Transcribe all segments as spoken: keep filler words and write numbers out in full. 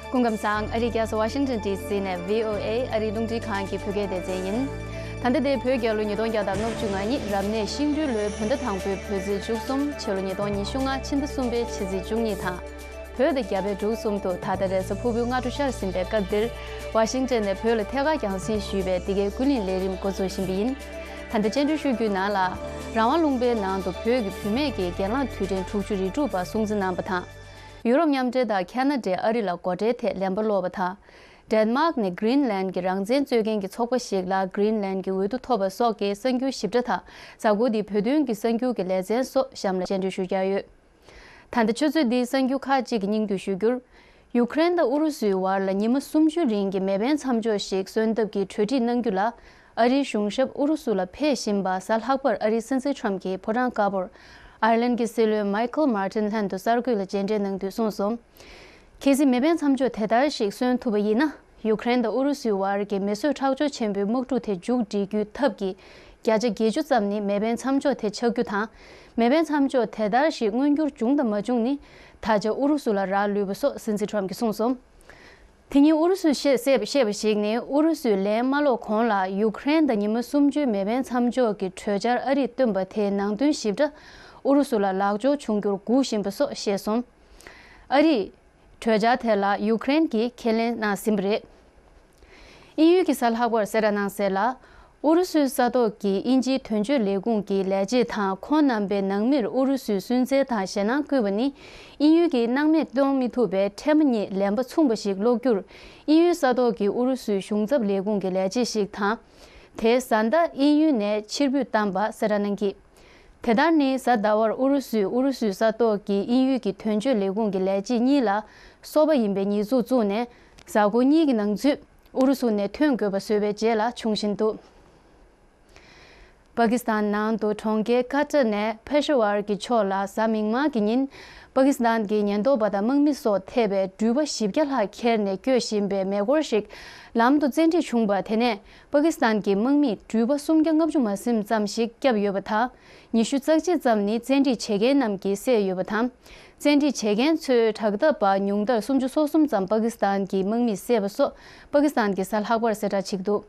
སྐུ་ཁམས་བཟང་། ཨ་རིའི་རྒྱལ་ས་ཝ་ཤིང་ཊོན་ཌི་སི་ནས་བྷི་ཨོ་ཨེ་ཨ་རིའི་རླུང་འཕྲིན་ཁང་གི་བོད་སྐད་སྡེ་ཚན་ཡིན། ད་ལྟ་དེ་བོད་རྒྱལ་ལོ་ཉིས་སྟོང་བརྒྱ་དང་ལྔ་བཅུ་ང་གཉིས་རབ་གནས་ཤིང་སྦྲུལ་ལོའི་བོད་ཟླ་དང་པོའི་བོད་ཚེས་བཅུ་གསུམ། ཕྱི་ལོ་ཉིས་སྟོང་ཉི་ཤུ་ལྔ་ཕྱི་ཟླ་གསུམ་པའི་ཕྱི་ཚེས་བཅུ་གཉིས་དང་། བོད་དང་རྒྱ་བལ་འབྲུག་གསུམ་དུ་ད་ལྟ་རེས་གཟའ་ཕུར་བུའི་སྔ་དྲོ་ཤར་ཟིན་པའི་སྐབས་འདིར། ཝ་ཤིང་ཊོན་ནས་བོད་ལ་ཐད་ཀར་རྒྱང་སྲིང་ཞུས་པའི་འདི་གའི་ཀུན་གླེང་ལས་རིམ་འགོ་འཛུགས་བཞིན་པ་ཡིན། ད་ལྟ་བཅར་འདྲི་ཞུ་རྒྱུའི་ནང་ལ། རང་དབང་ལུང་པའི་ནང་དུ་བོད་ཀྱི་བུད་མེད་ཀྱི་གྱེན་ལངས་དུས་དྲན་དྲུག་ཅུ་རེ་དྲུག་པ་སྲུང་བརྩི་གནང་པ་དང་། ཡུ་རོབ་མཉམ་འབྲེལ་དང་ཁ་ན་ཌས་ཨ་རི་ལ་སྒོ་ཁྲལ་ཐད་ལན་པ་སློག་པ་དང་། ཌེན་མཱག་ནས་གྷི་རིན་ལན་གྱི་རང་བཙན་རྩོད་མཁན་གྱི་ཚོགས་པ་ཞིག་ལ་གྷི་རིན་ལན་གྱི་འོས་བསྡུ་ཐོབ་པ་སོགས་ཀྱི་གསར་འགྱུར་ཞིབ་ཕྲ་དང་། གཟའ་འཁོར་འདིའི་བོད་དོན་གྱི་གསར་འགྱུར་གྱི་ལེ་ཚན་སོགས་གཤམ་ལ་བཅར་འདྲི་ཞུ་འཆར་ཡོད། ད་ལྟ་ཆུ་ཚོད་འདིའི་གསར་འགྱུར་ཁག་ཅིག་གི་སྙིང་བསྡུས་ཞུ་རྒྱུར། ཡུ་ཀེ་རེན་དང་ཨུ་རུ་སུའི་བར་ལ་ཉི་མ་སུམ་ཅུའི་རིང་གི་མེ་འཕེན་མཚམས་འཇོག་ཞིག་སོན་ཐབས་ཀྱི་གྲོས་འགྲིག་གནང་རྒྱུ་ལ། ཨ་རིའི་གཞུང་ཞབས་ཨུ་རུ་སུ་ལ་ཕེབས་བཞིན་པ་གཟའ་ལྷག་པར་ཨ་རིའི་སྲིད་འཛིན་ཁྲོམ་གྱིས་ཕོ་བྲང་དཀར་པོར་ཨར་ལན་གྱི་སྲིད་བློན་མའི་ཁལ་མར་ཏིན་ལྷན་དུ་གསར་འགོད་ལ་མཇལ་འཕྲད་གནང་དུས་གསུངས་སོང་། གལ་སྲིད་མེ་འཕེན་མཚམས་འཇོག་དེ་ལྟར་ཞིག་སོན་ཐུབ་པ་ཡིན་ན། ཡུ་ཀེ་རེན་དང་ཨུ་རུ་སུའི་བར་གྱི་མེ་གསོད་ཁྲག་སྦྱོར་ཆེན་པོའི་དམག་འཁྲུག་དེ་མཇུག་སྒྲིལ་རྒྱུའི་ཐབས་ཀྱི་བརྒྱ་ཆ་བརྒྱད་ཅུ་ཙམ་ནི་མེ་འཕེན་མཚམས་འཇོག་དེ་ཆགས་རྒྱུ་དང་། མེ་འཕེན་མཚམས་འཇོག་དེ་ལྟར་ཞིག་མངོན་འགྱུར་བྱུང་དང་མ་བྱུང་ནི། ད་ཆ་ཨུ་རུ་སུ་ལ་རག་ལུས་པ་སོགས་སྲིད་འཛིན་ཁྲོམ་གྱིས་གསུངས་སོང་། དེ་ཉིན་ཨུ་རུ་སུས་བཤད་བཤད་པ་ཞིག་ནི། ཨུ་རུ་སུས་ལན་མ་སློག་གོང་ལ་ཡུ་ཀེ་རེན་དང་ཉི་མ་སུམ་ཅུའི་མེ་འཕེན་མཚམས་འཇོག་གི་གྲོས་འཆར་ཨ་རིས་བཏོན་པ་དེའི་ནང་དོན་ཞིབ་ཕྲ་ཨུ་རུ་སུ་ལ་ལག་འབྱོར་བྱུང་རྒྱུར་སྒུག་བཞིན་པ་སོགས་བཤད་སོང་། ཨ་རིས་གྲོས་འཆར་དེ་ལ་ཡུ་ཀེ་རེན་གྱིས་ཁས་ལེན་གནང་ཟིན་པ་རེད། དབྱིན་ཡུལ་གྱི་གཟའ་ལྷག་པར་གསལ་བསྒྲགས་གནང་གསལ་ལ། ཨུ་རུ་སུའི་ས་ཐོག་གི་དབྱིན་ཇིའི་དོན་གཅོད་ལས་ཁུངས་ཀྱི་ལས་བྱེད་དང་ཁོང་རྣམ་པའི་ནང་མིར་ཨུ་རུ་སུའི་སུན་གཙེར་དང་ཞེད་སྣང་བསྐུལ་བ་ནི། དབྱིན་ཡུལ་གྱིས་སྣང་མེད་གཏོང་མི་ཐུབ་པའི་ཕྲད་མ་རྙེད་ལན་པ་མཚུངས་པ་ཞིག་སློག་རྒྱུར། དབྱིན་ཡུལ་ས་ཐོག་གི་ཨུ་རུ་སུའི་གཞུང་ཚབ་ལས་ཁུངས་ཀྱི་ལས་བྱེད་ཞིག་དང་། དེའི་བཟའ་ཟླ་དབྱིན་ཡུལ་ནས་ཕྱིར་འབུད་བཏང་པ་གསལ་བསྒྲགས་གནང་གིས། དེ་ལྟར་ནི་གཟའ་ཟླ་བར་ཨུ་རུ་སུས་ཨུ་རུ་སུའི་ས་ཐོག་གི་དབྱིན་ཡུལ་གྱི་དོན་གཅོད་ལས་ཁུངས་ཀྱི་ལས་བྱེད་གཉིས་ལ་སོ་པ་ཡིན་པའི་ཉེས་འཛུགས་བཙུགས་ནས། གཟའ་འཁོར་གཉིས་ཀྱི་ནང་ཚུད་ཨུ་རུ་སུ་ནས་ཐོན་དགོས་པ་བཟོས་པའི་རྗེས་ལ་བྱུང་བཞིན་འདུག་པ་ཀི་སི་ཐན་ནང་དུ་གྲོང་ཁྱེར་ཀ་ཏྲ་ནས་ཕེ་ཤ་ཝར་གྱི་ཕྱོགས་ལ་གཟའ་མིག་དམར་གྱི་ཉིན། པ་ཀི་སི་ཐན་གྱི་ཉེན་རྟོག་པ་དང་དམག་མི་སོགས་ཐེ་བའི་འགྲུལ་པ་བཞི་བརྒྱ་ལྷག་ཁྱེར་ནས་སྐྱོད་བཞིན་པའི་མེ་འཁོར་ཞིག་ལམ་དུ་བཙན་ཁྲིད་བྱུང་བ་དེ་ནས། པ་ཀི་སི་ཐན་གྱི་དམག་མིས་འགྲུལ་པ་སུམ་བརྒྱ་ལྔ་བཅུ་མ་ཟིན་ཙམ་ཞིག་བསྐྱབས་ཡོད་པ་དང་། ཉི་ཤུ་རྩ་གཅིག་ཙམ་ནི་བཙན་ཁྲིད་བྱེད་མཁན་རྣམས་ཀྱིས་བསད་ཡོད་པ་དང་། བཙན་ཁྲིད་བྱེད་མཁན་ཚོའི་དྲག་འཐབ་པ་ཉུང་མཐར་སུམ་ཅུ་སོ་གསུམ་ཙམ་པ་ཀི་སི་ཐན་གྱི་དམག་མིས་བསད་པ་སོགས་པ་ཀི་སི་ཐན་གྱི་གཟའ་ལྷག་པར་གསལ་བསྒྲགས་བྱེད་ཀྱི་འདུག་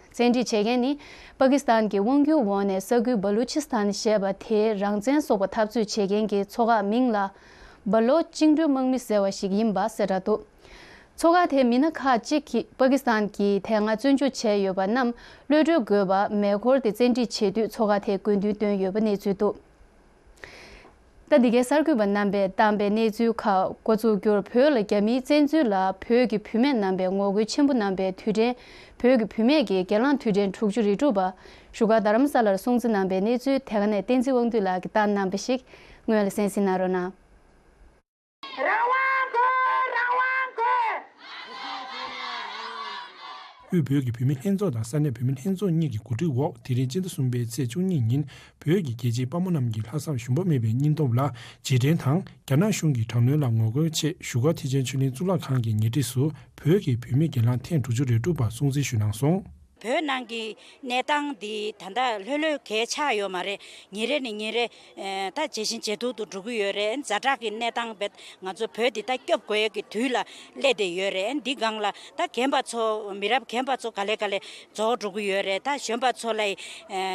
བཙན་ཁྲིད་བྱེད་མཁན་ནི། པ་ཀི་སི་ཐན་གྱི་དབང་སྒྱུར་འོག་ནས་ས་ཁུལ་བ་ལུ་ཆི་སི་ཐན་ཞེས་པ་དེའི་རང་བཙན་སོགས་པ་འཐབ་རྩོད་བྱེད་མཁན་གྱི་ཚོ་ཁག་མིང་ལ། སྦ་ལོ་བཅིངས་འགྲོལ་དམག་མི་ཟེར་བ་ཞིག་ཡིན་པ་གསལ་བསྒྲགས་འདུག་ཚོ་ཁག་དེའི་མི་སྣ་ཁག་ཅིག་གིས་པ་ཀི་སི་ཐན་གྱིས་དེ་སྔ་བཙོན་འཇུག་བྱས་ཡོད་པ་རྣམས་གློད་གྲོལ་དགོས་པ། མེ་འཁོར་དེ་བཙན་ཁྲིད་བྱེད་དུས་ཚོ་ཁག་དེས་དགོས་འདུན་བཏོན་ཡོད་པ་གནས་ཚུལ་འདུག་ད་འདི་གའི་གསར་འགོད་པ་རྣམ་པས་བཏང་པའི་གནས་ཚུལ་ཁག་འགོ་ཚུགས་རྒྱུར། བོད་ལ་རྒྱ་མིའི་བཙན་འཛུལ་ལ་བོད་ཀྱི་བུད་མེད་རྣམ་པས་ངོ་རྒོལ་ཆེན་པོ་གནང་པའི་དུས་དྲན། བོད་ཀྱི་བུད་མེད་ཀྱི་གྱེན་ལངས་དུས་དྲན་དྲུག་ཅུ་རེ་དྲུག་པ་བཞུགས་སྒར་རྡ་རམ་ས་ལར་སྲུང་བརྩི་གནང་པའི་གནས་ཚུལ་དེ་ག་ནས་བསྟན་འཛིན་དབང་འདུས་ལགས་ཀྱིས་བཏང་གནང་པ་ཞིག་སྔོན་ལ་གསན་གཟིགས་གནང་རོགས་གནང་། རང་དབང་དགོས། རང་དབང་དགོས། དབུས་བོད་ཀྱི་བུད་མེད་ལྷན་ཚོགས་དང་ས་གནས་བུད་མེད་ལྷན་ཚོགས་གཉིས་ཀྱི་གོ་སྒྲིག་འོག་དེ་རིང་སྤྱི་ཟླ་གསུམ་པའི་ཚེས་བཅུ་གཉིས་ཉིན་བོད་ཀྱི་རྒྱལ་གཅེས་དཔའ་མོ་རྣམས་ཀྱི་ལྷག་བསམ་ཞུམ་པ་མེད་པའི་སྙིང་སྟོབས་ལ་རྗེས་དྲན་དང་། རྒྱ་ནག་གཞུང་གི་དྲག་གནོན་ལ་ངོ་རྒོལ་ཆེད་བཞུགས་སྒར་ཐེག་ཆེན་ཆོས་གླིང་གཙུག་ལག་ཁང་གི་ཉེ་འཁྲིས་སུ་བོད་ཀྱི་བུད་མེད་གྱེན་ལངས་ཐེངས་དྲུག་ཅུ་རེ་དྲུག་པ་སྲུང་བརྩི་ཞུས་གནང་སོང་། བོད་ནང་གི་གནས་སྟངས་འདི་ད་ལྟ་ལྷོད་ལྷོད་གས་ཆགས་ཡོད་མ་རེད། ཉིན་རེ་ནས་ཉིན་རེ་ཨེ་ད་ཇེ་ཞན་ཇེ་སྡུག་ཏུ་འགྲོ་གི་ཡོད་རེད། ཛ་དྲག་གི་གནས་སྟངས་བེད་ང་ཚོ་བོད་འདི་ད་སྐྱོབ་དགོས་ཡས་ཀྱི་དུས་ལ་སླེབས་བསྡད་ཡོད་རེད། འདི་སྒང་ལ་ད་རྒན་པ་ཚོ་མི་རབས་རྒན་པ་ཚོ་ག་ལེ་ག་ལེ་རྫོགས་འགྲོ་གི་ཡོད་རེད། ད་གཞོན་པ་ཚོ་ལ་ཨེ་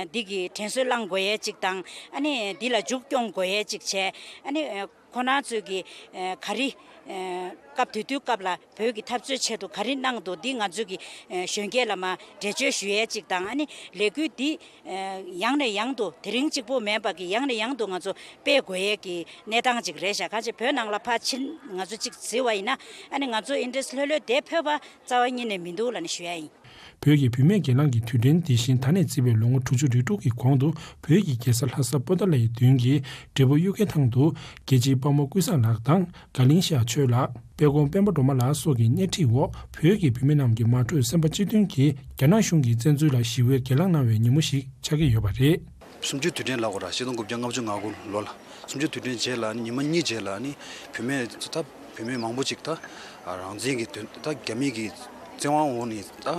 འདི་གི་དྲན་གསོ་བསླང་དགོས་ཡས་ཅིག་དང་། ཨ་ནི་འདི་ལ་མཇུག་སྐྱོང་དགོས་ཡས་ཅིག་བྱས། ཨ་ནི་ཨེ་ཁོ་རང་ཚོས་ཀྱི་ཨེ་ག་རེ་ཨེ་སྐབས་དེ་དུས་སྐབས་ལ་བོད་ཀྱི་འཐབ་རྩོད་ཆེད་དུ་ག་རེ་གནང་འདུག་འདི་ང་ཚོས་ཀྱི་ཨེ་གཞོན་སྐྱེས་ལ་མར་འགྲེལ་བརྗོད་ཞུ་ཡས་ཅིག་དང་། ཨ་ནི་ལས་འགུལ་འདི་ཨེ་ཡང་ནས་ཡང་དུ་དེ་རིང་གཅིག་པོ་མིན་པ་གི་ཡང་ནས་ཡང་དུ་ང་ཚོ་སྤེལ་དགོས་ཡས་ཀྱི་གནས་སྟངས་ཅིག་རེད་ཤག་ཁ་ཅིག་བོད་ནང་ལ་ཕར་ཕྱིན་ང་ཚོ་ཅིག་གཟིགས་པ་ཡིན་ན། ཨ་ནི་ང་ཚོ་ཨིན་ཌི་ཡ་ལྷོད་ལྷོད་བསྡད་ཕོད་པ་རྩ་བ་ཉིད་ནས་མི་འདུག་ལབ་ནས་ཞུ་ཡ་ཡིན། བོད་ཀྱི་བུད་མེད་གྱེན་ལངས་ཀྱི་དུས་དྲན་འདི་བཞིན་ད་ནས་བརྩིས་པའི་ལོ་ངོ་དྲུག་ཅུ་རེ་དྲུག་གི་གོང་དུ། བོད་ཀྱི་རྒྱལ་ས་ལྷ་ས་པོ་ཏཱ་ལའི་མདུན་གྱི་འབྲས་སྤུངས་གཡུལ་ཁའི་ཐང་དུ། རྒྱལ་གཅེས་དཔའ་མོ་ཀུན་བཟང་ལགས་དང་། དགའ་གླིང་ཤར་ཆོས་ལགས། དཔལ་ཀོང་སྤེན་པ་སྒྲོལ་མ་ལགས་སོགས་ཀྱི་སྣེ་ཁྲིད་འོག་བོད་ཀྱི་བུད་མེད་རྣམས་ཀྱིས་མ་གྲོས་སེམས་པ་གཅིག་མཐུན་གྱིས་རྒྱ་ནག་གཞུང་གི་བཙན་འཛུལ་ལ་ཞི་བའི་གྱེན་ལངས་གནང་བའི་ཉིན་མོ་ཞིག་ཆགས་ཀྱི་ཡོད་པ་རེད། སུམ་ཅུའི་དུས་དྲན་ལབ་དགོས་ར། ཆིག་སྟོང་དགུ་བརྒྱ་ལྔ་བཅུ་ང་དགུ་ལོ་ལ། སུམ་ཅུའི་དུས་དྲན་རྗེས་ལ་ནི་ཉི་མ་གཉིས་རྗེས་ལ་ནི་བུད་མེད་ཚོ་ད་བུད་མེད་མང་པོ་ཅིག་ད་རང་བཙན་གྱི་དོན་ད་རྒྱ་མི་གི་བཙན་དབང་འོག་ནས་ད་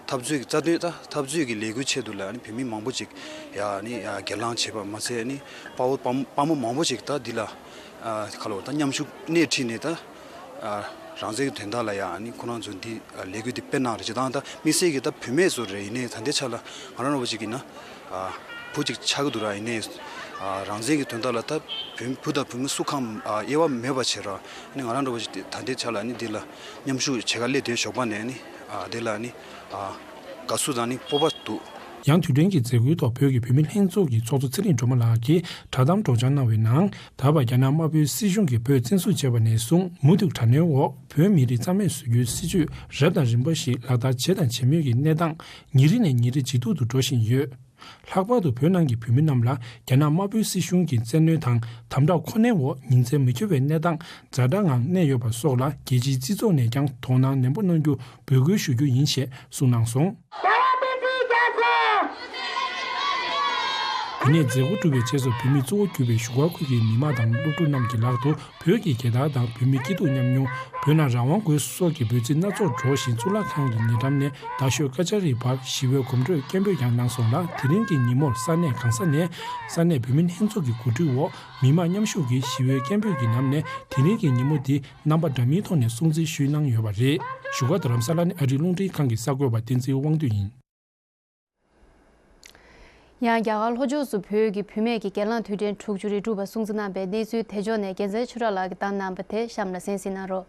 འཐབ་རྩོད་ཀྱི་རྩ་དོན་ད་འཐབ་རྩོད་ཀྱི་ལས་འགུལ་ཆེད་དུ་ལ་ནི་བུད་མེད་མང་པོ་ཅིག་ཡ་ནི་ཡ་གྱེན་ལངས་བྱས་པ་མ་ཚད་ནི་དཔའ་བོ་དཔའ་མོ་དཔའ་མོ་མང་པོ་ཅིག་ད་འདི་ལ་ཁ་ལོ་ད་མཉམ་ཞུགས་སྣེ་ཁྲིད་ནས་ད་ རང་བཙན་གྱི་དོན་དག་ལ་ཡང་ཨ་ནི་ཁོ་རང་ཚོ་འདི་ལས་འགུལ་འདི་སྤེལ་གནང་རེད། སྤྱིར་བཏང་ད་དམིགས་བསལ་གྱི་ད་བུད་མེད་ཚོ་རེད། ཡིན་ནའི་ད་ལྟའི་ཆ་ལ་ང་རང་རོ་པ་ཅིག་ཡིན་ན་བུ་ཅིག་ཆགས་ཀྱི་འདུག་ར། ཡིན་ནའི་རང་བཙན་གྱི་དོན་དག་ལ་ད་བུ་བུ་དང་བུ་མོ་སུ་གང་དབྱེ་བ་མེད་པ་བྱས་ར། ཨ་ནི་ང་རང་རོ་པ་ཅིག་ད་ལྟའི་ཆ་ལ་ཨ་ནི་འདི་ལ་མཉམ་ཞུགས་བྱེད་ག་སླེབས་དུས་ཞོགས་པ་ནས་ཨ་ནི་འདི་ལ་ཨ་ནི་དགའ་བསུ་དང་ཨ་ནི་སྤོབས་པ་འདུག། ཡང་དུས་དྲན་གྱི་མཛད་སྒོའི་ཐོག་བོད་ཀྱི་བུད་མེད་ལྷན་ཚོགས་ཀྱི་ཚོགས་གཙོ་ཚེ་རིང་སྒྲོལ་མ་ལགས་ཀྱིས་བསྒྲགས་གཏམ་སྒྲོག་སྦྱང་གནང་བའི་ནང་། ད་བར་རྒྱ་ནག་དམར་པོའི་སྲིད་གཞུང་གིས་བོད་བཙན་འཛུལ་བྱས་པ་ནས་བཟུང་མུ་མཐུད་དྲག་གནོན་འོག་བོད་མི་རིགས་རྩ་མེད་བཟོ་རྒྱུའི་སྲིད་བྱུས་རབ་དང་རིམ་པ་ཞིག་ལག་བསྟར་བྱས་དང་བྱེད་མུས་ཀྱི་གནས་སྟངས་ཉིན་རེ་ནས་ཉིན་རེ་ཇེ་སྡུག་ཏུ་འགྲོ་བཞིན་ཡོད། ལྷག་པར་དུ་བོད་ནང་གི་བོད་མི་རྣམས་ལ་རྒྱ་ནག་དམར་པོའི་སྲིད་གཞུང་གི་བཙན་གནོན་དང་དམ་དྲག་ཁོ་ནའི་འོག་ཉིན་མཚན་མི་འཁྱོལ་བའི་གནས་སྟངས་ཛ་དྲག་ངང་གནས་ཡོད་པ་སོགས་ལ་རྒྱལ་སྤྱིའི་སྤྱི་ཚོགས་ནས་ཀྱང་དོ་སྣང་ནན་པོ་གནང་རྒྱུ་འབོད་སྐུལ་ཞུ་རྒྱུ་ཡིན་ཞེས་གསུངས་གནང་སོང་། དེ་ནས་མཛད་སྒོ་གྲུབ་པའི་རྗེས་སུ་བོད་མིས་གཙོ་བོ་གྱུར་པའི་བཞུགས་སྒར་ཁུལ་གྱི་མི་མང་དང་སློབ་ཕྲུག་རྣམས་ཀྱི་ལག་ཏུ་བོད་ཀྱི་རྒྱལ་དར་དང་བོད་མིའི་སྐྱིད་སྡུག་མཉམ་མྱོང་། བོད་ནང་རང་དབང་དགོས་སོགས་ཀྱི་འབོད་ཚིག་སྣ་ཚོགས་སྒྲོག་བཞིན་གཙུག་ལག་ཁང་གི་ཉེ་འགྲམ་ནས་རྡ་ཤོད་ཀ་ཅ་རིའི་བར་ཞི་བའི་གོམ་བགྲོད་སྐད་འབོད་ཀྱང་གནང་སོང་ལ། དེ་རིང་གི་ཉིན་མོར་ས་གནས་གང་ས་ནས་ས་གནས་བོད་མི་ལྷན་ཚོགས་ཀྱི་གོ་སྒྲིག་འོག་མི་མང་མཉམ་ཞུགས་ཀྱིས་ཞི་བའི་སྐད་འབོད་ཀྱི་ནང་ནས་དེ་རིང་གི་ཉིན་མོ་འདི་རྣམ་པ་འདྲ་མིན་ཐོག་ནས་སྲུང་བརྩི་ཞུས་གནང་ཡོད་པ་རེད། བཞུགས་སྒར་རྡ་རམ་ས་ལ་ནས་ཨ་རིའི་རླུང་འཕྲིན་ཁང་གི་གསར་འགོད་པ་བསྟན་འཛིན་དབང་འདུས་ཡིན། ཡང་རྒྱ་གར་ལྷོ་ཕྱོགས་སུ་བོད་ཀྱི་བུད་མེད་ཀྱི་གྱེན་ལངས་དུས་དྲན་དྲུག་ཅུ་རེ་དྲུག་པ་སྲུང་བརྩི་གནང་པའི་གནས་ཚུལ་དེ་ཕྱོགས་ནས་རྒྱལ་མཚན་ཆོས་གྲགས་ལགས་ཀྱིས་བཏང་གནང་པ་དེ་གཤམ་ལ་གསན་གཟིགས་གནང་རོགས།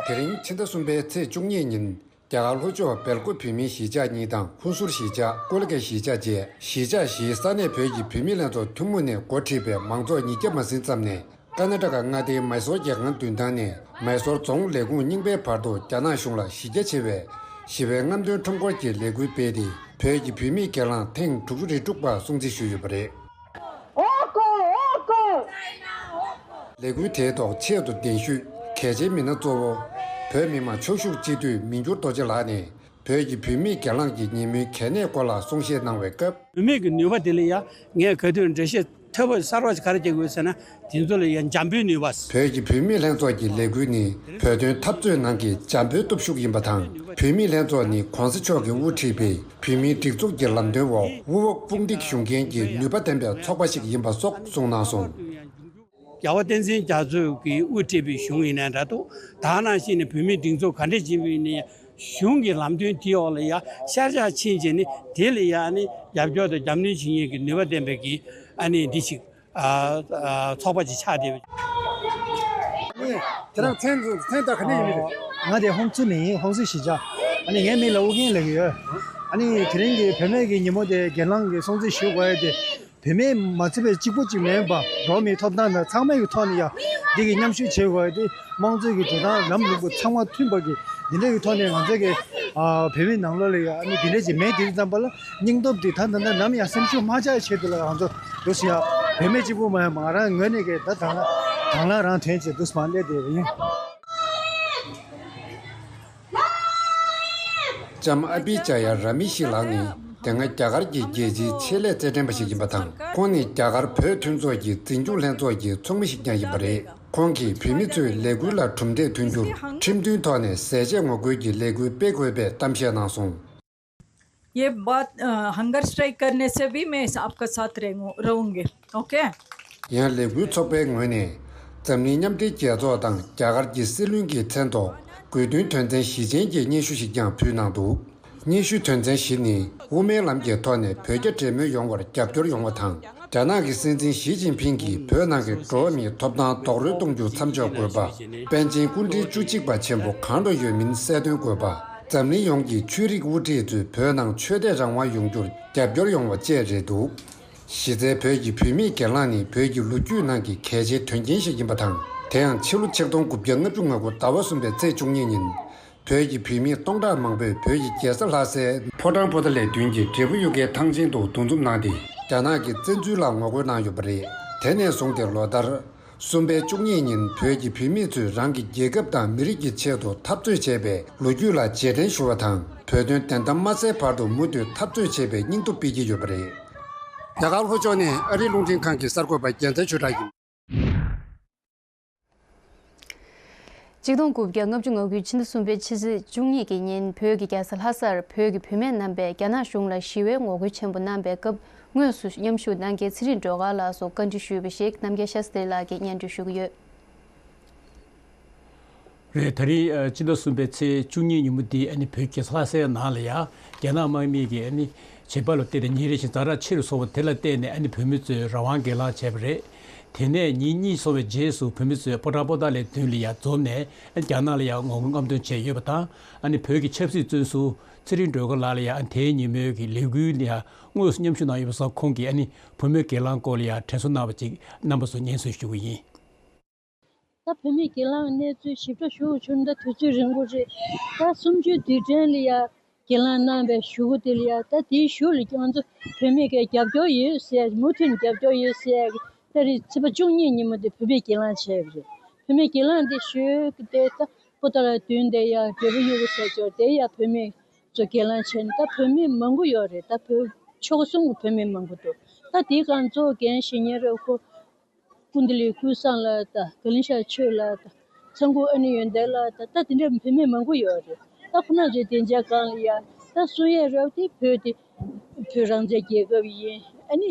དེ་རིང་ཕྱི་ཟླ་གསུམ་པའི་ཚེས་བཅུ་གཉིས་ཉིན་རྒྱ་གར་ལྷོ་ཕྱོགས་སྦེལ་ཀོབ་བོད་མིའི་གཞིས་ཆགས་གཉིས་དང་ཧུན་སུར་གཞིས་ཆགས་ཀོ་ལི་གྷལ་གཞིས་ཆགས་བཅས་གཞིས་ཆགས་བཞིའི་ས་གནས་བོད་ཀྱི་བུད་མེད་ལྷན་ཚོགས་ཐུན་མོང་ནས་འགོ་ཁྲིད་པའི་མང་ཚོགས་ཉིས་བརྒྱ་མ་ཟིན་ཙམ་ནས། ཀ་ན་ཊ་ཀ་མངའ་སྡེའི་མཱི་སོར་རྒྱལ་ཁང་མདུན་ཐང་ནས་མཱི་སོར་རྫོང་ལས་ཁུངས་རྙིང་པའི་བར་དུ་རྒྱ་ནག་གཞུང་ལ་གཞི་རྒྱ་ཆེ་བའི་ཞི་བའི་རྔམ་སྟོན་ཁྲོམ་སྐོར་གྱི་ལས་འགུལ་སྤེལ་ཏེ། བོད་ཀྱི་བུད་མེད་གྱེན་ལངས་ཐེངས་དྲུག་ཅུ་རེ་དྲུག་པ་སྲུང་བརྩི་ཞུས་ཡོད་པ་རེད། ལས་འགུལ་དེའི་ཐོག་ཆེད་དུ་གདན་ཞུས་གལ་ཆེའི་མི་སྣ་གཙོ་བོ། བོད་མི་མང་ཆོས་ཞུགས་སྤྱི་འཐུས་མི་འགྱུར་རྡོ་རྗེ་ལགས་ནས། བོད་ཀྱི་བུད་མེད་གྱེན་ལངས་ཀྱི་ཉིན་མོའི་གལ་གནད་སྐོར་ལ་གསུང་བཤད་གནང་བའི་སྐབས། བུད་མེད་ཀྱི་ནུས་པ་དེ་ལ་ཡང་ངས་ག་དུས་འགྲེལ་བཤད་མཐོ་པོ་གསར་བ་ཞིག་ག་རེ་བྱེད་དགོས་ཟེར་ན། དེ་ཚོ་ལ་ཡང་འཇམ་པོའི་ནུས་པ། བོད་ཀྱི་བུད་མེད་ལྷན་ཚོགས་ཀྱི་ལས་འགུལ་ནི་བོད་དོན་འཐབ་རྩོད་ནང་གི་འཇམ་པོའི་སྟོབས་ཤུགས་ཡིན་པ་དང་། བུད་མེད་ལྷན་ཚོགས་ནི་གོང་ས་མཆོག་གིས་དབུ་ཁྲིད་པའི་བུད་མེད་སྒྲིག་འཛུགས་ཀྱི་ལམ་སྟོན་འོག་དབུ་འོག་དཔུང་སྒྲིག་ཞུ་མཁན་གྱི་ནུས་པ་ལྡན་པའི་ཚོགས་པ་ཞིག་ཡིན་པ་སོགས་གསུངས་གནང་སོང་། རྒྱལ་བ་བསྟན་འཛིན་རྒྱ་མཚོས་ཀྱིས་དབུ་ཁྲིད་པའི་གཞུང་ཡིན་ནའི་འདྲ་འདུག། ད་ནང་བཞིན་ནས་བུད་མེད་སྒྲིག་འཛུགས་ག་འདྲས་ཡིན་པ་ཡིན་ནའི་གཞུང་གི་ལམ་སྟོན་དེའི་འོག་ལ་ཡ་ཤར་བཞག་ཕྱིན་བྱས་ནས་དེ་ལ་ཡ་ནི་རྒྱབ་སྐྱོར་དང་རྒྱབ་གནོན་བྱེད་མཁན་གྱི་ནུས་པ་ལྡན་པའི་གི་ཨ་ནི་འདི་ཞིག་ཨ་ཨ་ཚོགས་པ་ཅིག་ཆགས་བསྡད་པ། ཁྱེད་རང་མཚན་མཚན་དང་ག་འདྲས་ཡིན་མིན། ང་དེ་ཧོང་ཙུ་ནས་ཡིན། ཧོང་ཙུ་གཞིས་ཆགས། ཨ་ནི་ངའི་མིང་ལ་ཨུ་རྒྱན་ལབ་ཀྱི་ཡོད། ཨ་ནི་དེ་རིང་གི་བུད་མེད་ཀྱི་ཉིན་མོ་དེ་གྱེན་ལངས་ཀྱི་སྲུང་བརྩི་ཞུ་དགོས་ཡ་དེ། བུད་མེད་མ་ཚད་པའི་གཅིག་པུ་གཅིག་མིན་པ། འགྲོ་བ་མིའི་ཐོབ་ཐང་དང་ཚང་མའི་གི་ཐོག་ནས་ཡང་འདི་གི་མཉམ་ཞུགས་བྱེད་དགོས་ཏེ། དམངས་གཙོའི་གི་འགྲོ་སྟངས་ལམ་ལུགས་པ་ཚང་མ་མཐུན་པ་གི་འདི་འདྲའི་གི་ཐོག་ནས་ང་ཚོའི་གི་ཨ་བོད་མི་ནང་ལོགས་ལ་ཡང་ཨ་ནི་འདི་འདྲ་ཅིག་མེད་དེ་ཙམ་པ་ལ་སྙིང་སྟོབས་འདི་ད་ད་ད་ནམ་ཡང་སེམས་ཤུགས་མ་ཆག་ཆེད་དུ་ལ་ང་ཚོ་འདུག་སེ་ཡ་བུད་མེད་གཅིག་པུ་མ་ཡང་ང་རང་ངོས་ནས་གི་ད་དང་དང་བླངས་རང་དོན་བྱེད་འདུག་སེ་མ་སླེབས་བསྡད་པ་ཡིན། ལྕམ་ཨ་བི་ཅ་ཡ་ར་མི་ཤི་ལགས་ནི་དེ་སྔ་རྒྱ་གར་གྱི་རྒྱལ་སྤྱིའི་ཆེད་ལས་རྩེད་འགྲན་པ་ཞིག་ཡིན་པ་དང་། ཁོང་ནི་རྒྱ་གར་བོད་མཐུན་ཚོགས་ཀྱི་འཛིན་སྐྱོང་ལྷན་ཚོགས་ཀྱི་ཚོགས་མི་ཞིག་ཀྱང་ཡིན་པ་རེད། ཁོང་གིས་བུད་མེད་ཚོས་ལས་འགུལ་ལ་གྲུབ་འབྲས་ཐོན་རྒྱུར་ཁྲིམས་མཐུན་ཐོག་ནས་ཟས་བཅད་ངོ་རྒོལ་གྱི་ལས་འགུལ་སྤེལ་དགོས་པའི་གཏམ་བཤད་གནང་སོང་། ये बात, अ, hunger strike करने से भी मैं आपका साथ रहूं-, रहूंगी। ओके। ཡང་ལས་འགུལ་ཚོགས་པའི་ངོས་ནས་འཛམ་གླིང་མཉམ་འབྲེལ་རྒྱལ་ཚོགས་དང་རྒྱ་གར་གྱི་སྲིད་བློན་གྱི་མཚན་ཐོག་དགོས་འདུན་དོན་ཚན་བཞི་ཅན་གྱི་སྙན་ཞུ་ཞིག་ཀྱང་ཕུལ་གནང་འདུག། སྙན་ཞུའི་དོན་ཚན་བཞི་ནི། དབུ་མའི་ལམ་གྱི་ཐོག་ནས་བོད་རྒྱ་འབྲེལ་མོལ་ཡོང་བར་རྒྱབ་སྐྱོར་ཡོང་བ་དང་། རྒྱ་ནག་གི་སྲིད་འཛིན་ཞི་ཅིན་ཕིང་གིས་བོད་ནང་གི་འགྲོ་བ་མིའི་ཐོབ་ཐང་རྡོག་རོལ་གཏོང་རྒྱུ་མཚམས་འཇོག་དགོས་པ། པཎ་ཆེན་སྐུ་ཕྲེང་བཅུ་གཅིག་པ་ཆེན་པོ་གང་དུ་ཡོད་མིན་གསལ་སྟོན་དགོས་པ། འཛམ་གླིང་ཡོངས་ཀྱི་ཆོས་རིག་དབུ་ཁྲིད་ཚོས་བོད་ནང་ཆོས་དད་རང་དབང་ཡོང་རྒྱུར་རྒྱབ་སྐྱོར་ཡོང་བ་བཅས་རེད་འདུག། གཞི་རྩའི་བོད་ཀྱི་བུད་མེད་གྱེན་ལངས་ནི་བོད་ཀྱི་ལོ་རྒྱུས་ནང་གི་གལ་ཆེའི་དོན་རྐྱེན་ཞིག་ཡིན་པ་དང་། དེ་ཡང་ཕྱི་ལོ་ཆིག་སྟོང་དགུ་བརྒྱ་ལྔ་བཅུ་ང་དགུ་ཟླ་བ་གསུམ་པའི་ཚེས་བཅུ་གཉིས་ཉིན། བོད་ཀྱི་བུད་མེད་སྟོང་ཕྲག་མང་པོས་བོད་ཀྱི་རྒྱལ་ས་ལྷ་སའི་ཕོ་བྲང་པོ་ཏཱ་ལའི་མདུན་གྱི་འབྲས་བུ་གཡུ་ཁའི་ཐང་ཆེན་དུ་འདུ་འཛོམས་གནང་སྟེ། རྒྱ་ནག་གི་བཙན་འཛུལ་ལ་ངོ་རྒོལ་གནང་ཡོད་པ་རེད། དེ་ནས་བཟུང་སྟེ་ལོ་ལྟར། གསུམ་པའི་བཅུ་གཉིས་ཉིན་བོད་ཀྱི་བུད་མེད་ཚོས་རང་གི་རྒྱལ་ཁབ་དང་མི་རིགས་ཀྱི་ཆེད་དུ་འཐབ་རྩོད་བྱས་པའི་ལོ་རྒྱུས་ལ་རྗེས་དྲན་ཞུ་བ་དང་། བོད་དོན་བདེན་མཐའ་མ་གསལ་བར་དུ་མུ་མཐུད་འཐབ་རྩོད་བྱེད་པའི་སྙིང་སྟོབས་སྤེལ་གྱི་ཡོད་པ་རེད། རྒྱ་གར་ལྷོ་ཕྱོགས་ནས་ཨ་རིའི་རླུང་འཕྲིན་ཁང་གི་གསར་འགོད་པ་རྒྱལ་མཚན་ཆོས་གྲགས་ཡིན། ཆིག་སྟོང་དགུ་བརྒྱ་ལྔ་བཅུ་ང་དགུའི་ཕྱི་ཟླ་གསུམ་པའི་ཕྱི་ཚེས་བཅུ་གཉིས་ཀྱི་ཉིན་བོད་ཀྱི་རྒྱལ་ས་ལྷ་སར་བོད་ཀྱི་བུད་མེད་རྣམ་པས་རྒྱ་ནག་གཞུང་ལ་ཞི་བའི་ངོ་རྒོལ་ཆེན་པོ་གནང་པའི་སྐབས་དངོས་སུ་མཉམ་ཞུགས་གནང་མཁན་ཚེ་རིང་སྒྲོལ་དཀར་ལགས་སུ་བཀའ་འདྲི་ཞུས་པ་ཞིག་རྣམ་རྒྱལ་ཤཱ་སྟྲི་ལགས་ཀྱིས་སྙན་སྒྲོན་ཞུ་གི་ཡོད། རེད། ད་རིང་ཨ་སྤྱི་ཟླ་གསུམ་པའི་ཚེས་བཅུ་གཉིས་ཉིན་མོ་འདི་ཨ་ནི་བོད་ཀྱི་ལྷ་སའི་ནང་ལ་ཡ་རྒྱ་ནག་དམག་མི་གིས་ཨ་ནི་བྱེད་པ་ལ་བརྟེན་ནས་ཉིན་རེ་བཞིན་ཛ་དྲག་ཆེ་རུ་སོང་བ་དེ་ལ་བརྟེན་ནས་ཨ་ནི་བོད་མི་ཚོས་རང་དབང་སྒེར་ལངས་བྱས་པ་རེད། དེ་ནས་ཉིན་གཉིས་སོང་བའི་རྗེས་སུ་བོད་མི་ཚོས་ཕོ་བྲང་པོ་ཏཱ་ལའི་མདུན་ལ་ཡ་འཛོམས་ནས་ཨ་རྒྱ་ནག་ལ་ཡ་ངོ་རྒོལ་རྔམ་སྟོན་བྱས་ཡོད་པ་དང་། ཨ་ནི་བོད་ཀྱི་ཆབ་སྲིད་བཙོན་ཟུར་ཚེ་རིང་སྒྲོལ་དཀར་ལགས་ལ་ཡ་ཨ་ནི་དེའི་ཉིན་མོའི་གི་ལས་འགུལ་ལ་ཡ་དངོས་སུ་མཉམ་ཞུགས་གནང་ཡོད་པ་སོགས་ཁོང་གིས་ཨ་ནི་བུད་མེད་སྒེར་ལངས་སྐོར་ལ་ཡ་དྲན་གསོ་གནང་བ་ཅིག་རྣམ་པ་ཚོར་སྙན་སེང་ཞུ་གི་ཡིན། ད་བུད་མེད་སྒེར་ལངས་གནས་ཚུལ་ཞིབ་ཕྲ་ཞུ་དགོས་བྱུང་ན་ད་དུས་ཚོད་རིང་པོ་རེད། ད་གསུམ་བཅུའི་དུས་དྲན་ལ་ཡ་སྒེར་ལངས་གནང་བའི་གཞུག་གུ་དེ་ལ་ཡ་ད་དེའི་གཞུག་ལ་ང་ཚོ་བུད་མེད་ཀྱི་རྒྱབ་སྐྱོར་ཡོད་ཟེར་མུ་མཐུད་ནས་རྒྱབ་སྐྱོར་ཡོད་ཟེར་ད་རེས་ཚེས་པ་བཅུ་གཉིས་ཉིན་མོ་དེ་བུད་མེད་སྒེར་ལངས་བྱས་པ་རེད། བུད་མེད་སྒེར་ལངས་དེ་ཞོལ་གྱི་དེ་ད་པོ་ཏཱ་ལའི་མདུན་དེ་ཡ་འབྲས་བུ་གཡུ་གུ་ཟེར་ཅོག་དེ་ཡ་བུད་མེད་ཚོ་སྒེར་ལངས་བྱས་ནས་ད་བུད་མེད་མང་པོ་ཡོད་རེད། ད་བོད་ཕྱོགས་གསུམ་གྱི་བུད་མེད་མང་པོ་འདུག་ད་དེའི་སྒང་གཙོ་བོ་འགན་བཞེས་མཁན་རེད་ཁོ། སྐུ་མདུན་ལས་ཀུན་བཟང་ལགས་དང་དགའ་ལེ་ཤ་ཆོས་ལགས་དང་ཚང་ཁུ་ཨ་ནེ་ཡོན་ཏན་ལགས་དང་ད་དེ་འདྲའི་བུད་མེད་མང་པོ་ཡོད་རེད། ད་ཁོ་རང་ཚོའི་སྡིངས་ཆ་སྒང་ལ་ཡ་ད་གསུང་ཡས་རབ་དེ་བོད་དེ་བོད་རང་བཙན་རྒྱལ་ཁབ་ཡིན། ཨ་ནི་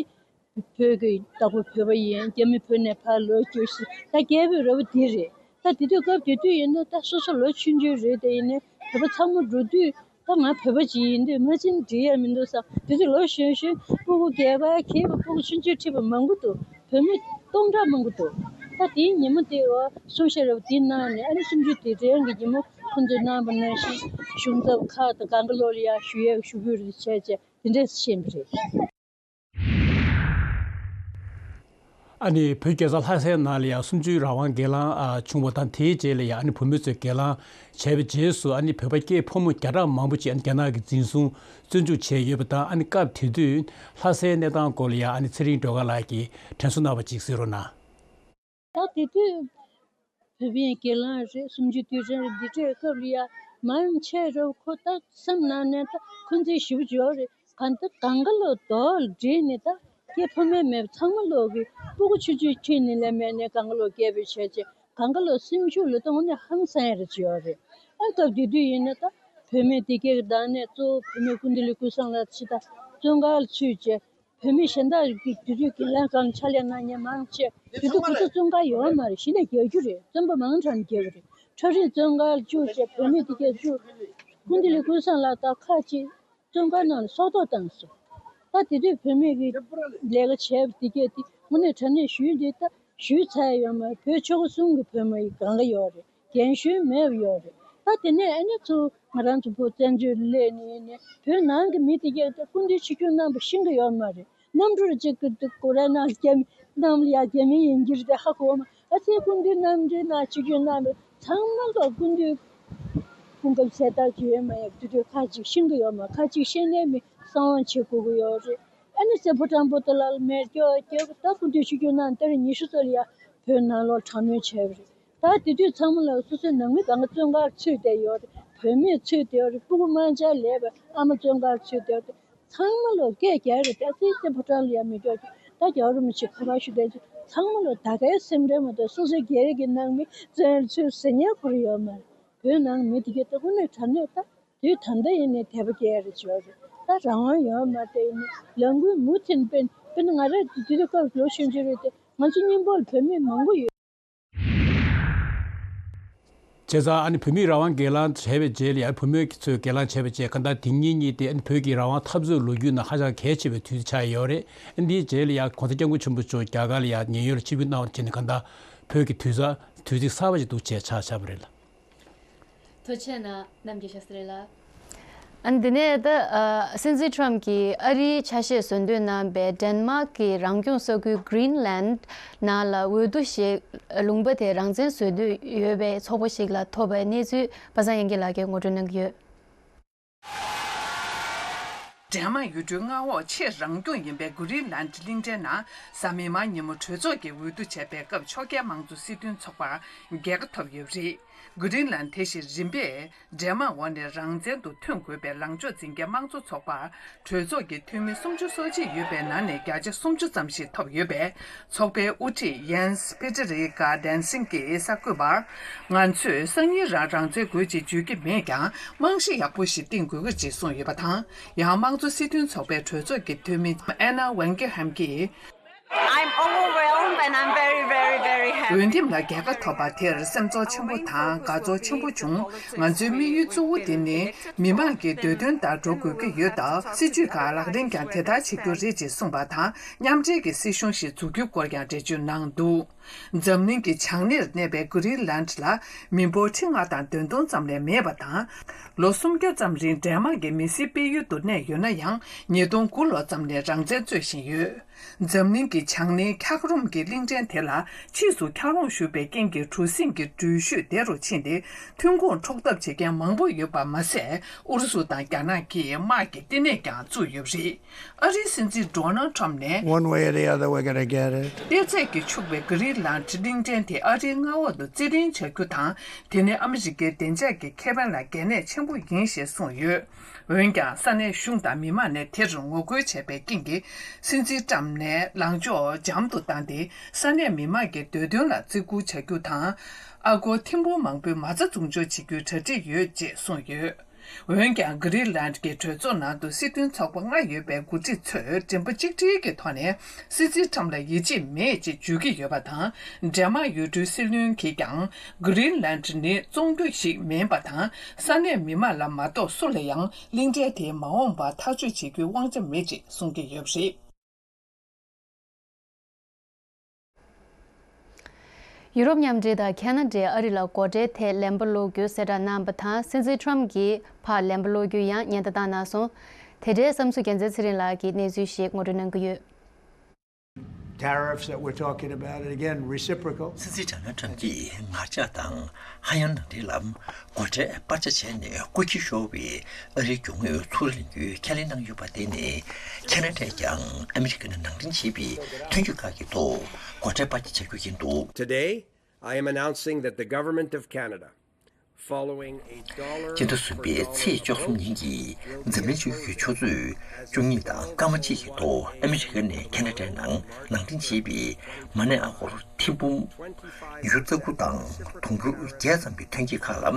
བོད་ཀྱི་བདག་པོ་བོད་པ་ཡིན། རྒྱ་མི་བོད་ནས་ཕར་ལོག་རྒྱུ་ཞིག་ད་རྒྱལ་པོའི་རབ་དེ་རེད། ད་དེ་དུས་སྐབས་དེ་དུས་ཡིན་ན་ད་སོ་སོ་ལོ་ཆུང་ཆུང་རེད། དེ་ཡིན་ནའི་བོད་པ་ཚང་མ་འགྲོ་དུས། ད་ང་བོད་པ་ཅིག་ཡིན་དུས་ང་ཅིན་འགྲིག་ཡ་མི་འདུག་བསམ། དེ་དུས་ལོ་གཞོན་གཞོན་སྤུ་གུ་སྐྱེས་པ་ཁྱེད་པ་སྤུ་གུ་ཆུང་ཆུང་ཁྲིད་པ་མང་པོ་འདུག་བུད་མེད་སྟོང་ཕྲག་མང་པོ་འདུག་ད་དེའི་ཉིན་མོ་དེ་བ་གསུང་བཤད་རབ་དེའི་ནང་ནས་ཨ་ནི་གསུམ་བཅུའི་དུས་དྲན་གྱི་ཉིན་མོ་ཁོང་ཚོས་གནང་བ་ནང་བཞིན་གཞུང་ཚབ་ཁག་དང་སྒང་ག་ལོག་ལ་ཡ་ཞུ་ཡས་ཞུ་རྒྱུ་རེད་བྱས་བྱས་དེ་འདྲས་ཤེས་པ་རེད། ཨ་ནི་བོད་རྒྱལ་ས་ལྷ་སའི་ནང་ལ་ཡང་གསུམ་བཅུའི་རང་དབང་སྒེར་ལངས་ཨ་བྱུང་བ་དང་། དེའི་རྗེས་ལ་ཡང་ཨ་ནི་བོད་མི་ཚོས་སྒེར་ལངས་བྱས་པའི་རྗེས་སུ། ཨ་ནི་བོད་པ་སྐྱེས་ཕོ་མོ་བརྒྱ་ཕྲག་མང་པོ་ཅིག་ཨ་ནི་རྒྱ་ནག་གིས་འཛིན་བཟུང་བཙོན་འཇུག་བྱས་ཡོད་པ་དང་། ཨ་ནི་སྐབས་དེ་དུས་ལྷ་སའི་གནས་སྟངས་སྐོར་ལ་ཡང་ཨ་ནི་ཚེ་རིང་སྒྲོལ་དཀར་ལགས་ཀྱིས་དྲན་གསོ་གནང་བ་ཅིག་གཟིགས་རོགས་གནང་། ད་དེ་དུས་བོད་པའི་སྒེར་ལངས་རེད། གསུམ་བཅུའི་དུས་དྲན་རེད། འདི་འདྲའི་སྐབས་ལ་ཡ་མང་ཆེ་རུ་ཁོ་ད་སེམས་ནང་ནས་ད་ཁོ་ཚོའི་ཞུ་བ་ཡོད་རེད། གང་ལྟར་གང་ག་ལོ་རྡོ་ལ་བསྒྲིལ་ནས་ད་སྐྱེས་ཕོ་མོ་མེད་པ་ཚང་མ་ལོག་གི་སྤུ་གུ་ཆུང་ཆུང་ཁྱོན་ནས་ལས་མེད་ནས་གང་ག་ལོ་སྐྱེས་པའི་བྱས་རྗེས་གང་ག་ལོ་སེམས་ཤུགས་ལ་གཏོང་ནས་ཧང་སང་ཡ་རེ་བྱས་ཡོད་རེད། ཨ་སྐབས་དེ་དུས་ཡིན་ན་ད་བུད་མེད་དེ་གའི་བདག་གནས་གཙོ་བོ་བུད་མེད་སྐུ་མདུན་ལས་ཀུན་བཟང་ལགས་ཕྱི་ད་བཙོན་ཁང་ལ་ཚུད་རྗེས། བུད་མེད་གཞན་དག་གིས་དུས་ཚོད་ཀྱི་ལན་གང་ཕྱག་ལས་གནང་མཁན་མང་ཆེ་དུས་ཚོད་ཁོ་ཚོ་བཙོན་ཁང་ཡོད་མ་རེད། གཞི་ནས་རྒྱག་རྒྱུ་རེད། བཙོན་པ་མང་དྲགས་ནས་རྒྱག་གི་རེད། ཁྲ་རིང་བཙོན་ཁང་ལ་བཅུག་བྱས་བུད་མེད་དེ་གས་བཅུག་སྐུ་མདུན་ལས་ཀུན་བཟང་ལགས་དང་ཁག་ཅིག་བཙོན་ཁང་ནང་ལ་སྲོག་ཐོག་བཏང་སོང་། ད་དེ་དུས་བུད་མེད་ཀྱི་ལས་ཀ་བྱས་པ་དེ་གས་དེ་དངོས་གནས་དྲང་གནས་ཞུས་འདི་ད་ཞུས་ཚར་ཡོད་མ་རེད། བོད་ཕྱོགས་གསུམ་གྱི་བུད་མེད་ཡི་གང་ག་ཡོད་རེད། རྒན་གཞོན་མེད་པ་ཡོད་རེད། ད་དེ་ནས་ཨ་ནི་ཚུར་ང་རང་ཚོ་བོད་བཙན་བྱོལ་སླེབས་ནས་ནས་བོད་ནང་གི་མི་དེ་གས་ད་སྐུ་མདུན་ཆིབས་བསྒྱུར་གནང་བ་ཤེས་ཀྱི་ཡོད་མ་རེད། གནམ་གྲུར་གཅིག་གི་སྒོ་རའི་ནང་རྒྱ་མི་གནམ་ལ་ཡ་རྒྱ་མི་ཡིན་གྱི་རེད་དེ་ཧ་གོ་མ། ཨ་ཙི་སྐུ་མདུན་གནམ་གྲུའི་ནང་ཆིབས་བསྒྱུར་གནང་བ་ཚང་མ་ལ་སྐུ་མདུན་སྐུ་ཁམས་གསལ་ཐག་ཆོད་ཡོད་མ་ཡོད་དེ་དུས་ཁ་ཅིག་ཤེས་ཀྱི་ཡོད་མ། ཁ་ཅིག་ཤེས་ནས་མི་གསང་བ་བྱེད་དགོས་ཀྱི་ཡོད་རེད། ཨ་ནི་སྲས་ཕོ་བྲང་པོ་ཏཱ་ལ་ལ་མེ་སྒྱོགས་བརྒྱབ་ད་སྐུ་མདུན་ཆིབས་བསྒྱུར་གནང་སྟེ་རེ་ཉི་ཤུ་ཙམ་ལ་ཡ་བོད་ནང་ལོགས་དྲག་གནོན་བྱས་པ་རེད། ད་དེ་དུས་ཚང་མ་ལ་སོ་སོའི་ནང་མི་གང་ག་བཙོན་ཁང་ཚུད་བསྡད་ཡོད་རེད། བུད་མེད་ཚུད་བསྡད་ཡོད་རེད། སྤུ་གུ་དམར་འབྱར་ལས་པའི་ཨ་མ་བཙོན་ཁང་ཚུད་བསྡད་ཡོད་རེད། ཚང་མ་ལ་སྐད་རྒྱག་རེད། ད་ཙི་ཙི་ཕོ་བྲང་ལ་ཡ་མི་སྐྱོ་རྒྱུ་ད་རྒྱག་རུ་མི་ཆེ་ཁ་པར་ཞུ་བསྡད་རྒྱུ་ཚང་མ་ལ་ད་གའི་སེམས་ཁྲལ་མ་གཏོགས་སོ་སོའི་སྒེར་གྱི་ནང་མི་བཙོན་ལ་ཚུད་ཟེར་ཉན་ཁུར་ཡོད་མ་རེད། བོད་ནང་མི་དེ་གས་ད་དངོས་གནས་དྲང་གནས་ད་དུས་ད་ལྟ་ཡིན་ནའི་དད་པ་སྐྱེ་ཡ་རེད་བྱོས་རེད། ད་རང་དབང་ཡོད་མ་རེད། ཡིན་ནའི་ལས་འགུལ་མུ་མཐུད་སྤེལ་སྤེལ་ན་ང་རང་དེ་དུས་སྐབས་ལོ་གཞོན་གཞོན་རེད་དེ་ང་ཚོ་མཉམ་པོ་ལ་བོད་མི་མང་པོ་ཡོད། བྱས་ཙང་ཨ་ནི་བོད་མིའི་རང་དབང་སྒེར་ལངས་བྱས་པའི་རྗེས་ལ་ཡང་བུད་མེད་ཚོས་སྒེར་ལངས་བྱས་པའི་རྗེས་གང་ལྟར་དེ་ཉིན་གཉིས་དེ་ཨ་ནི་བོད་ཀྱི་རང་དབང་འཐབ་རྩོད་ལོ་རྒྱུས་ནང་ཧ་ཅང་གལ་ཆེ་བའི་དུས་ཆགས་ཡོད་རེད། ཨ་ནི་དེའི་རྗེས་ལ་ཡང་གོང་ས་སྐྱབས་མགོན་ཆེན་པོ་མཆོག་རྒྱ་གར་ལ་ཡང་ཉེན་གཡོལ་ཆིབས་བསྒྱུར་གནང་བ་བྱས་ནས་གང་ལྟར་བོད་ཀྱི་དུས་ས་དུས་ཚིགས་གསར་པ་ཞིག་འདུག་བྱས་ཆགས་ཆགས་པ་རེད་ལ། ཐུགས་རྗེ་གནང་རྣམ་རྒྱལ་ཤཱ་སྟྲི་ལགས། ཨ་ནི་འདི་ནས་ད་ཨ་སྲིད་འཛིན་ཁྲོམ་གྱིས་ཨ་རིའི་ཆ་ཤས་བཟོ་འདོད་གནང་པའི་ཌེན་མཱག་གི་རང་སྐྱོང་ས་ཁུལ་Greenland་ནང་ལ་འོས་བསྡུ་ཞིག་ལུང་པ་དེ་རང་བཙན་བཟོ་འདོད་ཡོད་པའི་ཚོགས་པ་ཞིག་ལ་ཐོབ་པའི་གནས་ཚུལ་པ་སངས་དབྱངས་སྐྱིད་ལགས་ཀྱིས་ངོ་སྤྲོད་གནང་གི་ཡོད། ཌེན་མཱག་ཡུལ་གྲུའི་མངའ་འོག་ཆེས་རང་སྐྱོང་ཡིན་པའི་གྷུ་རི་ལན་གླིང་ཕྲན་ནང་གཟའ་མིག་དམར་ཉིན་མོ་གྲོས་ཚོགས་ཀྱིས་འོས་བསྡུ་བྱས་པའི་སྐབས་ཕྱོགས་འགལ་དམངས་གཙོ་སྲིད་དོན་ཚོགས་པར་རྒྱལ་ཁ་ཐོབ་ཡོད་པ་རེད། གྷི་རིན་ལན་དེ་བཞིན་རིམ་པས་འདྲེས་མ་འོག་ནས་རང་བཙན་དུ་ཐོན་དགོས་པའི་ལངས་ཕྱོགས་འཛིན་མཁན་དམངས་གཙོ་ཚོགས་པར་གྲོས་ཚོགས་ཀྱི་འཐུས་མི་སུམ་ཅུ་སོ་གཅིག་ཡོད་པའི་ནང་ནས་བརྒྱ་ཆ་སུམ་ཅུ་ཙམ་ཞིག་ཐོབ་ཡོད་པས། ཚོགས་པའི་དབུ་ཁྲིད་ཡན་སི་པེ་ཏི་རི་ཀ་ཌན་སིང་གིས་གསར་འགོད་པར། ང་ཚོས་སང་ཉིན་རང་རང་བཙན་དགོས་ཅེས་བརྗོད་ཀྱི་མེད་ཀྱང་། རྨང་གཞི་ཡག་པོ་ཞིག་བཏིང་དགོས་ཀྱི་རེད་གསུངས་ཡོད་པ་དང་། ཡང་དམངས་གཙོ་སྲིད་དོན་ཚོགས་པའི་གྲོས་ཚོགས་ཀྱི་འཐུས་མི་ཨེ་ན་ཝེང་ཀེ་ཧམ་གྱིས། I'm overwhelmed and I'm very, very, very happy. འོས་འདེམས་ལ་རྒྱལ་ཁ་ཐོབ་པ་དེར་སེམས་ཚོར་ཆེན་པོ་དང་དགའ་ཚོར་ཆེན་པོ་བྱུང་། ང་ཚོའི་དམིགས་ཡུལ་གཙོ་བོ་དེ་ནི་མི་མང་གི་འདོད་དོན་ལྟར་འགྲོ་དགོས་ཀྱི་ཡོད་སྟབས། སྲིད་ཇུས་ཁག་ལག་ལེན་ཀྱང་དེ་ལྟར་བྱེད་རྒྱུ་རེད་ཅེས་གསུངས་པ་དང་། མཉམ་འབྲེལ་གྱི་སྲིད་གཞུང་ཞིག་འཛུགས་རྒྱུ་སྐོར་ཀྱང་འགྲེལ་བརྗོད་གནང་འདུག་འཛམ་གླིང་གི་བྱང་སྣེར་གནས་པའི་གྷི་རིན་ལན་ལ་མི་འབོར་ཁྲི་ལྔ་དང་བདུན་སྟོང་ཙམ་ལས་མེད་པ་དང་། ལོ་སུམ་བརྒྱ་ཙམ་རིང་འདྲེས་མ་གི་མི་སེར་སྤེལ་ཡུལ་དུ་གནས་ཡོད་ན་ཡང་། ཉིས་སྟོང་དགུ་ལོ་ཙམ་ནས་རང་བཙན་རྩོད་བཞིན་ཡོད། འཛམ་གླིང་གི་བྱང་སྣེའི་འཁྱགས་རོམ་གྱི་གླིང་ཕྲན་དེ་ལ་ཕྱིས་སུ་འཁྱགས་རོམ་ཞུགས་པའི་རྐྱེན་གྱིས་གྲུ་གཟིངས་ཀྱི་འགྲུལ་བཞུད་བདེ་རུ་ཕྱིན་ཏེ། ཐོན་ཁུངས་འཕྲོག་ཐབས་བྱེད་མཁན་མང་པོ་ཡོད་པ་མ་ཟད། ཨུ་རུ་སུ་དང་རྒྱ་ནག་གིས་དམག་གི་བསྟི་གནས་ཀྱང་བཙུགས་ཡོད་པ་རེད། ཨ་རིའི་སྲིད་འཛིན་ཌོ་ནལ་ཁྲམ་ནས། One way or the other, we're gonna get it. གཏེར་རྫས་ཀྱིས་ཕྱུག་པའི་གྷི་རིན་ལན་གླིང་ཕྲན་དེ་ཨ་རིའི་མངའ་འོག་ཏུ་རྩིས་ལེན་བྱ་རྒྱུ་དང་། དེ་ནི་ཨ་མི་རི་ཀའི་བདེ་འཇགས་ཀྱི་ཁེ་ཕན་ལ་གལ་གནད་ཆེན་པོ་ཡིན་ཞེས་གསུངས་ཡོད། འོན་ཀྱང་ས་གནས་གཞུང་དང་མི་མང་ནས་དེར་ངོ་རྒོལ་བྱས་པའི་རྐྱེན་གྱིས། སྲིད་འཛིན་ཀྲམ་ནས་ལངས་ཕྱོགས་འཇམ་དུ་བཏང་སྟེ། ས་གནས་མི་མང་གི་འདོད་དོན་ལ་བརྩི་བཀུར་བྱ་རྒྱུ་དང་། ཨ་སྒོར་ཐེར་འབུམ་མང་པོའི་མ་རྩ་འཛུགས་འཇོག་བྱེད་རྒྱུའི་གྲ་སྒྲིག་ཡོད་ཅེས་གསུངས་ཡོད། འོན་ཀྱང་། གྷི་རིན་ལན་གྱི་གྲོས་ཚོགས་ནང་དུ་སྲིད་དོན་ཚོགས་པ་ལྔ་ཡོད་པའི་འགོ་ཁྲིད་ཚོས་མགྲིན་པ་གཅིག་སྒྲིལ་གྱི་ཐོག་ནས་སྲིད་འཛིན་ཁྲམ་ལ་ཡིད་ཆེས་མེད་ཅེས་བརྗོད་ཀྱི་ཡོད་པ་དང་། འདྲེས་མ་ཡུལ་གྲུའི་སྲིད་བློན་གྱིས་ཀྱང་། གྷི་རིན་ལན་ནི་བཙོང་རྒྱུ་ཞིག་མིན་པ་དང་། ས་གནས་མི་མང་ལ་མ་གཏོགས་སུ་ལ་ཡང་གླིང་ཕྲན་དེའི་མ་འོངས་པ་ཐག་གཅོད་བྱེད་རྒྱུའི་དབང་ཆ་མེད་ཅེས་གསུང་གི་ཡོད་པ་རེད། ཡུ་རོབ་མཉམ་འབྲེལ་དང་ཁ་ན་ཌས་ཨ་རི་ལ་སྒོ་ཁྲལ་ཐད་ལན་པ་སློག་རྒྱུའི་གསལ་བསྒྲགས་གནང་བ་དང་། སྲིད་འཛིན་ཁྲམ་གྱིས་ཕར་ལན་པ་སློག་རྒྱུའི་ཡང་ཉེན་བརྡ་བཏང་གནང་སོང་། དེ་འབྲེལ་བསམ་ཚུལ་རྒྱལ་མཚན་ཚེ་རིང་ལགས་ཀྱིས་གནས་ཚུལ་ཞིག་ངོ་སྤྲོད་གནང་གི་ཡོད། Tariffs that we're talking about, and again, reciprocal. སྲིད་འཛིན་ཌོ་ནལ་ཁྲམ་གྱིས་ངར་ལྕགས་དང་ཧ་ཡང་ནང་འདྲེན་ལ་སྒོ་ཁྲལ་སྤར་ཆ་བྱས་ནས་སྒོ་ཁྱི་ཤོར་བའི་ཨ་རིའི་རྒྱུ་དངོས་ཚུར་ལེན་རྒྱུའི་ཁས་ལེན་གནང་ཡོད་པ། དེ་ནི་ཁ་ན་ཌས་ཀྱང་ཨ་མི་རི་ཀ་ནས་ནང་འདྲེན་བྱས་པའི་ཐོན་སྐྱེད་ཁག་གི་ཐོག་སྒོ་ཁྲལ་སྤར་ཆ་བྱ་རྒྱུ་ཡིན་འདུག Today, I am announcing that the government of Canada, following a dollar སྤྱི་ཟླ་གསུམ་པའི་ཚེས་བཅུ་གསུམ་ཉིན་གྱི་འཛམ་གླིང་སྤྱི་ཡོངས་ཀྱི་ཆུ་ཚོད་བཅུ་གཉིས་དང་སྐར་མ་གཅིག་གི་ཐོག་ཨ་མི་རི་ཀ་ནས་ཁ་ན་ཌའི་ནང་ནང་འདྲེན་བྱས་པའི་མ་ཎི་ཨ་སྒོར་ཐེར་འབུམ་ཉི་ཤུ་རྩ་དགུ་དང་དུང་ཕྱུར་བརྒྱད་ཙམ་གྱི་ཐོན་སྐྱེད་ཁག་ལ་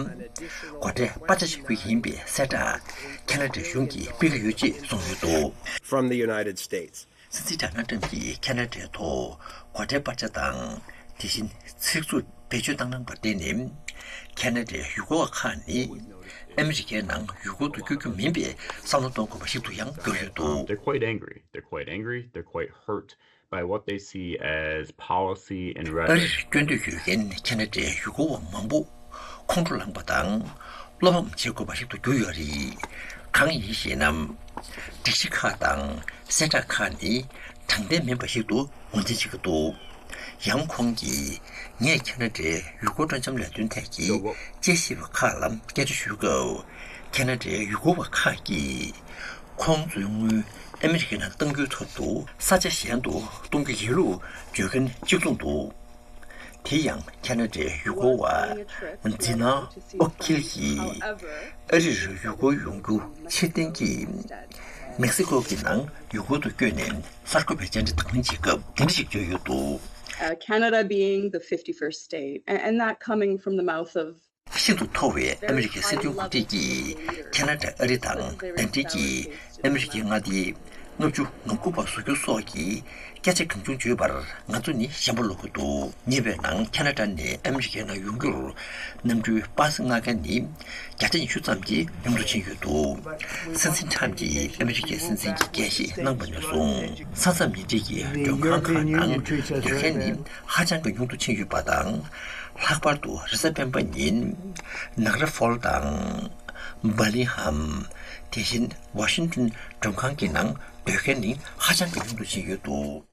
སྒོ་ཁྲལ་སྤར་ཆ་བྱ་རྒྱུ་ཡིན་པའི་གསལ་བསྒྲགས་ཁ་ན་ཌའི་གཞུང་གིས་སྤེལ་གྱི་ཡོད་ཅེས་གསུངས་ཡོད་འདུག From the United States. སྲིད་འཛིན་ཌོ་ནལ་ཁྲམ་གྱིས་ཁ་ན་ཌའི་ཐོག་སྒོ་ཁྲལ་སྤར་ཆ་དང་། དེ་བཞིན་ཚིག་མཛོད་བེད་སྤྱོད་བཏང་གནང་བར་བརྟེན་ནས། ཁ་ན་ཌའི་ཡུལ་སྐོར་བ་ཁག་ནི་ཨ་མི་རི་ཀའི་ནང་ཡུལ་སྐོར་དུ་བསྐྱོད་རྒྱུ་མིན་པའི་བསམ་བློ་གཏོང་དགོས་པ་ཞིག་ཏུ་ཡང་གྱུར་ཡོད་འདུག They're quite angry. They're quite angry. They're quite hurt by what they see as policy and rhetoric. ཨ་རིར་སྐྱོད་འདོད་ཡོད་མཁན་ཁ་ན་ཌའི་ཡུལ་སྐོར་བ་མང་པོ་ཁོང་ཁྲོ་ལངས་པ་དང་། བློ་ཕམ་བྱེད་དགོས་པ་ཞིག་ཏུ་གྱུར་ཡོད་རེད། གང་ཡིན་ཞེ་ན། སྒྲིག་གཞི་ཁག་དང་གསལ་བསྒྲགས་ཁག་ནི་དྲང་བདེན་མིན་པ་ཞིག་ཏུ་ངོས་འཛིན་བྱེད་ཀྱི་འདུག་ཡང་ཁོང་གིས། ངས་ཁ་ན་ཌའི་ཡུལ་སྐོར་སྤྲོ་འཆམ་ལས་དོན་ཐད་ཀྱི་དཔྱད་ཞིབ་པ་ཁག་ལ་སྐད་ཆ་ཞུས་སྐབས། ཁ་ན་ཌའི་ཡུལ་སྐོར་བ་ཁག་གིས། ཁོང་ཚོའི་དངུལ་ཨ་མི་རི་ཀའི་ནང་གཏང་རྒྱུའི་ཐབས་སུ་ས་ཆ་གཞན་དུ་གཏོང་རྒྱུ་ཡིན་ལུགས་བརྗོད་མཁན་གཅིག་མཚུངས་འདུག་དེ་ཡང་ཁ་ན་ཌའི་ཡུལ་སྐོར་བ་ཛི་ན་ཨོ་ཁིལ་གྱིས་ཨ་རིར་ཡུལ་སྐོར་ཡོང་རྒྱུ་ཕྱིར་འཐེན་གྱིས་མེག་སི་ཀོ་གི་ནང་ཡུལ་སྐོར་དུ་བསྐྱོད་ནས་གསར་འགོད་པའི་བཅར་འདྲི་དང་ལེན་བྱེད་སྐབས་འདི་འདྲ་ཞིག་བརྗོད་ཡོད་འདུག Uh, Canada being the fifty-first state, and, and that coming from the mouth of ཤིན་ཏུ་མཐོ་བའི་ཨ་མི་རི་ཀའི་སྲིད་དོན་འགོ་ཁྲིད་ཀྱིས་ཁ་ན་ཌ་ཨ་རི་དང་ཟླ་སྒྲིལ་གྱི་ཨ་མི་རི་ཀའི་མངའ་སྡེ་ལྔ་བཅུ་ང་དགུ་པ་བཟོ་རྒྱུ་སོགས་ཀྱི་སྐད་ཆ་གང་བྱུང་བརྗོད་པར་ང་ཚོ་ནི་ཞེན་པ་ལོག་གི་འདུག་ཉེ་བའི་ནང་ཁ་ན་ཌ་ནས་ཨ་མི་རི་ཀའི་ནང་ཡོང་རྒྱུར་གནམ་གྲུའི་པ་སེ་མངགས་མཁན་ནི་བརྒྱ་ཆ་ཉི་ཤུ་ཙམ་གྱིས་ཉུང་དུ་ཕྱིན་ཡོད་འདུག་སྲིད་འཛིན་ཁྲམ་གྱིས་ཨ་མི་རི་ཀའི་སྲིད་འཛིན་གྱི་འགན་བཞེས་གནང་བ་ནས་བཟུང་ས་མཚམས་ཉེ་འཁྲིས་ཀྱི་མགྲོན་ཁང་ཁག་ནང་སྡོད་མཁན་ནི་ཧ་ཅང་གི་ཉུང་དུ་ཕྱིན་ཡོད་པ་དང་། ལྷག་པར་དུ་རེས་གཟའ་སྤེན་པ་ཉིན་ནག་ར་ཧྥོལ་དང་། བྷར་མིང་ཧམ། དེ་བཞིན་ཝ་ཤིང་ཏོན་མགྲོན་ཁང་གི་ནང་སྡོད་མཁན་ནི་ཧ་ཅང་གི་ཉུང་དུ་ཕྱིན་ཡོད་འདུག་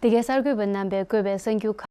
འདི་གའི་གསར་འགོད་པ་རྣམ་པས་བཀོད་པའི་གསར་འགྱུར་ཁག